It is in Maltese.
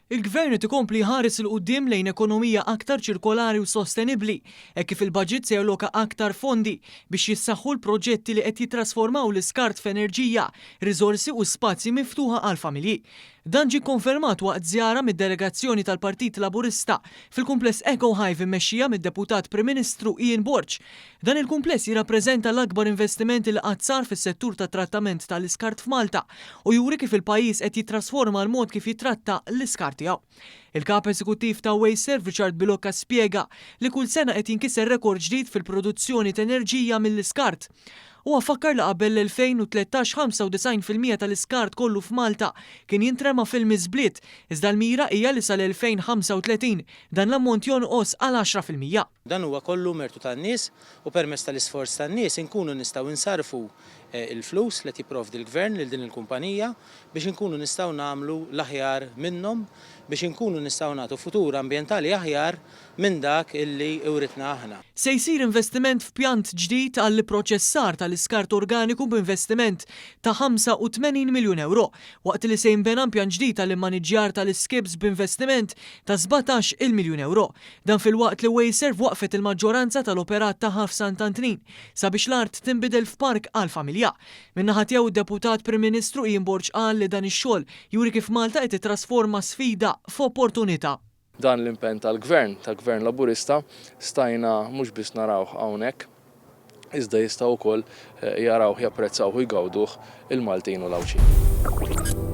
Il-Gvern qed ikompli jħares 'il quddiem lejn ekonomija aktar ċirkolari u sostenibbli, hekk kif il-baġit se jalloka aktar fondi biex jissaħħu l-proġetti li qed jittrasformaw l-iskart f'enerġija, riżorsi u spazji miftuħa għall-familji. Dan ġie kkonfermat waqt żjara mid-delegazzjoni tal-Partit Laburista fil-kumpless Eco Hive immexxija mid-Deputat Prim Ministru Ian Borg. Dan il-kumpless jirrappreżenta l-akbar investiment li qatt sar fis-settur tat-trattament tal-iskart f'Malta u juri kif il-pajjiż qed jittrasforma l-mod kif jittratta l-iskart tiegħu. Il-Kap Eżekuttiv ta' Wasteserv Richard Bilocca spjega li kull sena qed jinkiser rekord ġdid fil-produzzjoni t'enerġija mill-iskart. Huwa fakkar li qabel l-2013 95% tal-iskart kollu f'Malta kien jintrema fil-miżbliet, iżda l-mira hija li sal-2035 dan l-ammont jonqos għal 10%. Dan huwa kollu mertu tan-nies u permezz tal-isforz tan-nies inkunu nistgħu nsarrfu l-flus li qed jipprovdi l-Gvern lil din il-kumpanija biex inkunu nistgħu nagħmlu l-aħjar minnhom biex inkunu nistgħu nagħtu futur ambjentali aħjar minn dak illi writna aħna. Se jsir investiment f'pjant ġdid għall-ipproċessar tal-iskart organiku b'investiment ta' 85 miljun ewro, waqt li se jinbena impjant ġdid għall-immaniġġjar tal-iskips b'investiment ta' 17-il miljun ewro. Dan filwaqt li Wasteserv waqqfet il-maġġoranza tal-operat tagħha f'Sant'Antnin sabiex l-art tinbidel f'park għall-familja. Min-naħa tiegħu d-Deputat Prim Ministru Ian Borg qal li dan ix-xogħol juri kif Malta qed tittrasforma sfida f'opportunità. Dan l-impenn tal-Gvern, tal-Gvern Laburista, stajna mhux biss narawh hawnhekk, iżda jistgħu wkoll jarawh, japprezzawh u jgawduh il-Maltin u l-Għawdxin.